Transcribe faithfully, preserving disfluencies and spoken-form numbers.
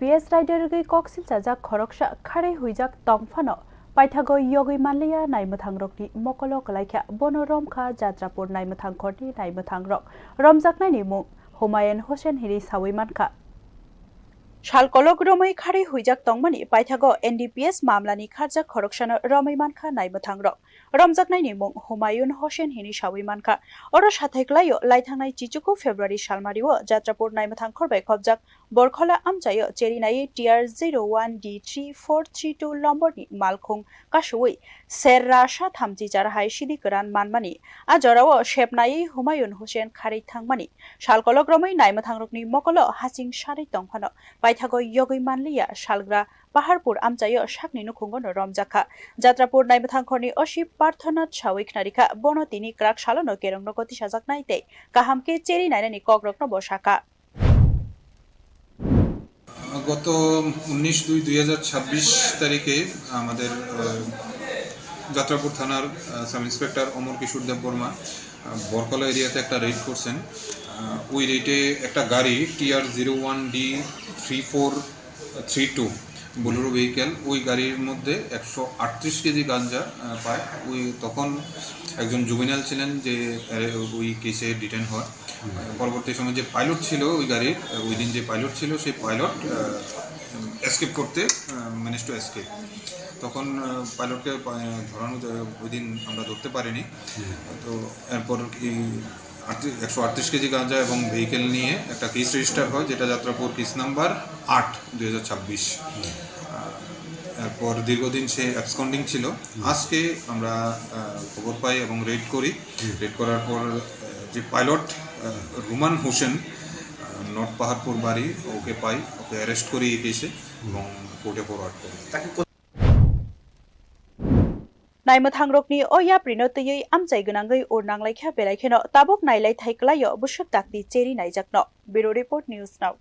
P S rider rwgwi kok silchajak khoroksa kharwi huijak tong phano paithago yogwi manliya naimwthangrokni mokolo kwlaikha. Bono romkha Jatrapur naimwthang khorni naimwthangrok. Romjaknaini mung Humayun Hussain hini sawi mankha. Sal kolok romwi kharwi huijak tongmani paithago N D P S mamlani kharjak khoroksano romwi mankha naimwthangrok. Romjaknaini mung Humayun Hussain hini sawi mankha. Oro sathai kwlaio laithangnai chichuku February salmario Jatrapur naimwthang khorbai khopjak Borkhola amchaio cherinai T R zero one D three four three two lomborni malkhung kasuwi serra sa thamchi char hai sidi kwran manmani. A jorao sepnai Humayun Hussain kharwi thangmani. Sal kolok romwi naimwthangrokni mokolo hasing sarwi tongphano paithago yogwi manliya salgra Paharpur amchaio sakni nukhungono romjakha. Jatrapur naimwthang khorni O C Parthanath sawi khnarikha, bono tini kwrak salono kerongno goti sajaknai tei kaham khe cheri nainani kokrokno bo sakha. গত উনিশ দুই দুই হাজার ছাব্বিশ তারিখে আমাদের আহ, যাত্রাপুর থানার আহ, sub inspector অমর কিশোর দেববর্মা আহ, বরকলা এরিয়াতে একটা রেড করছেন। আহ, ওই রেডে একটা গাড়ি T R zero one D three four three two Bolero vehicle, ওই গাড়ির মধ্যে একশো আটত্রিশ কেজি গাঞ্জা আহ, পায়। ওই তখন একজন জুবেনাইল ছিলেন যে আহ, ওই কেসে ডিটেন হয়। পরবর্তী সময় যে পাইলট ছিল ওই গাড়ির, আহ, ওই দিন যে পাইলট ছিল, সেই পাইলট এসকেপ করতে, ম্যানেজ টু এসকেপ। তখন আহ, পাইলটকে আহ, ধরানো যায়, ওই দিন আমরা ধরতে পারিনি। তো এরপর এই আটত্রিশ, একশো আটত্রিশ কেজি গাঁজা এবং ভেহিকেল নিয়ে একটা কেস রেজিস্টার হয়, যেটা যাত্রাপুর কেস নাম্বার আট দুই হাজার ছাব্বিশ। আহ, এরপর দীর্ঘদিন সে অ্যাবসকন্ডিং ছিল। আজকে আমরা আহ, খবর পাই এবং রেড করি। রেড করার পর আহ, যে পাইলট আহ, রুমান হোসেন, আহ, নর্থ পাহাড়পুর বাড়ি, ওকে পাই, ওকে অ্যারেস্ট করি এই কেসে এবং কোর্টে ফরওয়ার্ড করি। Naimwthangrokni o yaprino twiwi amchai gwnangwi ur nanglaikha, belai kheno tabuk nailai thai kwlaio bwswk dakti cheri naijakno. Bureau Report, News Now.